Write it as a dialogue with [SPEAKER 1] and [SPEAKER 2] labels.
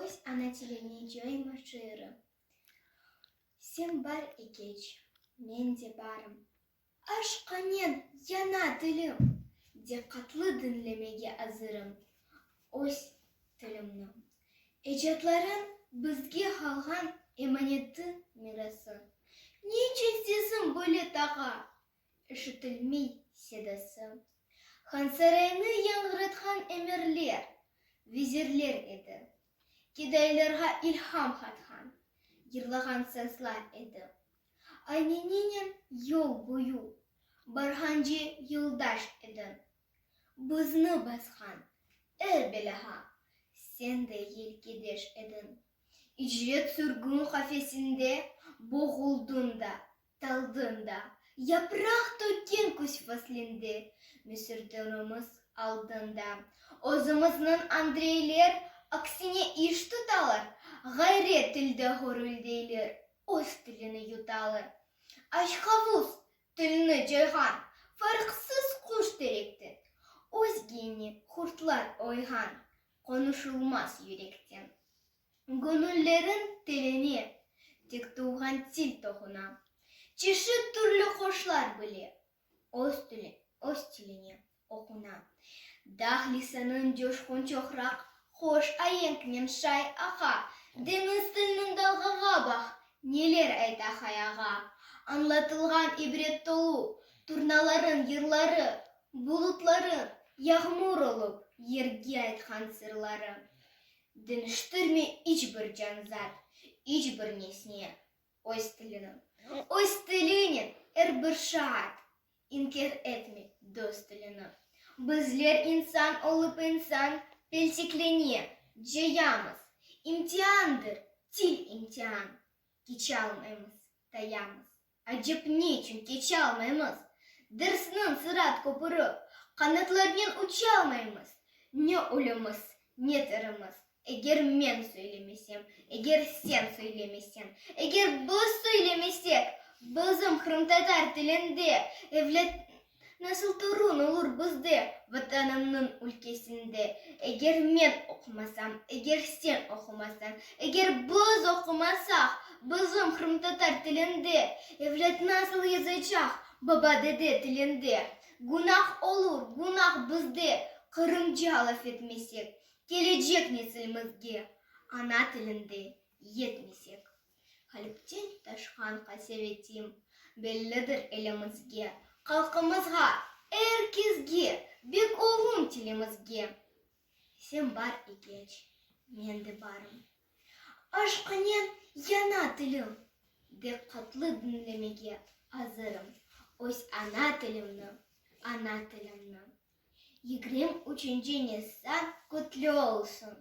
[SPEAKER 1] Öz ana tilini coyma şiiri. Sen bar ekeç, men de barım. Aşqanen yana tilim, Diqqatlı diñlemege azırım. Öz tilimni. Ecatlarıñ bizge qalğan emaneti, mirası. Ne içün sesiñ böyle tağa, İşitilmey sedası. Hansaraynı yañğıratqan emirler, vezirler edi. Kedaylarğa ilham qatqan, yırlağan sazlar edi. Ayneninen yol boyu barğance yoldaş ediñ. Bizni basqan er belâğa sen de yelkedeş ediñ. İcret sürgün qafesinde boğuldıñ da, Taldıñ da, yapraq tökken küz faslinde, Müsürtürimiz aldında. Özümizniñ Andreyler aksine iş tutalar, Ğayrı tilde gürüldeyler, öz tilini yutalar. Aşqavuz tilni coyğan, farqsız quş terekten, Özgeni qurtlar oyğan, qonuşulmaz yürekten. Göñüllerin teline tek tuvğan til toquna, Çeşit türlü quşlar bile öz tili, öz tiline oquna. Dağ lisanıñ coşqun çoqraq hoş aenknen şay aqa, Deñiz tiliniñ dalğağa baq, neler ayta hayağa. Añlatılğan ibret tolu turnaların yırları, Bulutların yağmur olıp yerge aytqan sırları. Deñiştirme iç bir canzat, iç bir nesne öz tilini. Öz tilinen er bir şaat, inkâr etme dost tilini. Bizler insan olıp insan pelteklene, cayamız. İmtiandır til imtian, keçalmaymız, tayamız. Acep ne içün keçalmaymız? Dersniñ sırat köpüri, qanatlarnen uçalmaymız. Ne ölümiz, ne tirimiz, eger men söylemesem, eger sen söylemeseñ, eger biz söylemesek, bizim qırımtatar tilinde evlât Nasıl torun olur bizde, Vatanımnıñ ülkesinde? Eger men oqumasam, eger sen oqumasañ, eger biz oqumasaq, bizim qırımtatar tilinde, evlât nasıl yazacaq baba-dede tilinde? Günah olur, günah bizde, qırımca laf etmesek, kelecek nesilimizge ana tilinde yetmesek. Qalpten taşqan qasevetim bellidir elimizge, Halqımızğa, er kesge, bek oğlum tilimizge. Sen bar ekeç, men de barım. Aşqınen yana tilim, Diqqatlı diñlemege azırım Öz ana tilimni, ana tilimni. 23 Nisan qutlu olsun!